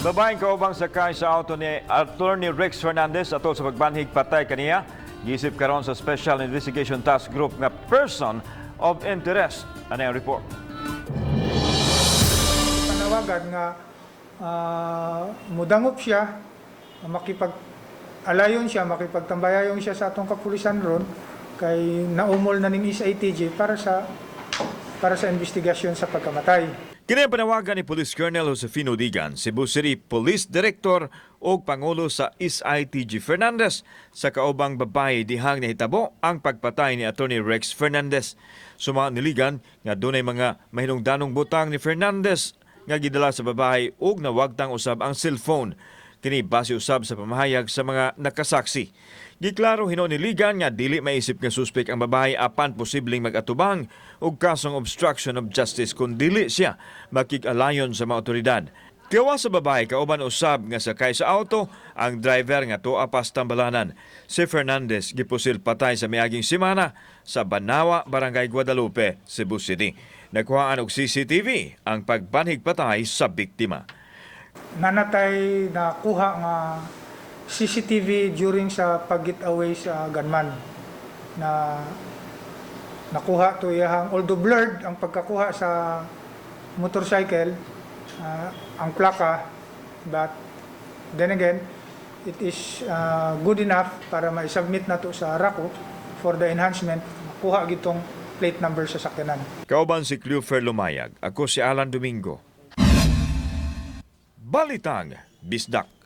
Babaeng kaubang sakay sa auto ni Attorney Rex Fernandez atol sa pagbanhig patay kaniya, giisip karon sa Special Investigation Task Group nga person of interest. Ano ang report? Panawagan nga mudangop siya, makipag alayon siya, makipagtambayayon siya sa atong kapulisan ron kay naumol na ning SITG para sa investigasyon sa pagkamatay. Kini ang panawagan ni Police Colonel Josefino Digan, Cebu City Police Director ug Pangulo sa SITG Fernandez sa kaubang babae dihang nahitabo ang pagpatay ni Attorney Rex Fernandez. Suma ni Ligan nga dunay mga mahinungdanong butang ni Fernandez nga gidala sa babae ug nawagtang usab ang cellphone. Kini base usab sa pamahayag sa mga nakasaksi. Giklaro hinuon ni Ligan nga dili maisip nga suspek ang babae apan posibleng mag-atubang og kasong obstruction of justice kung dili siya makig-alayon sa mga otoridad. Gawas sa babae, kauban usab nga sakay sa auto ang driver nga tuwa pas tambalanan. Si Fernandez gipusil patay sa miaging semana sa Banawa, Barangay Guadalupe, Cebu City. Nakuhaan og CCTV ang pagbanhig patay sa biktima. Nanatay nakuha nga CCTV during sa pag-get away sa gunman na nakuha to iyahang, although blurred ang pagkakuha sa motorcycle, ang plaka, but then again it is good enough para ma-submit na to sa RACO for the enhancement, makuha gitong plate number sa sakyanan. Kauban si Cleofer Lumayag. Ako si Alan Domingo. Balitang Bisdak.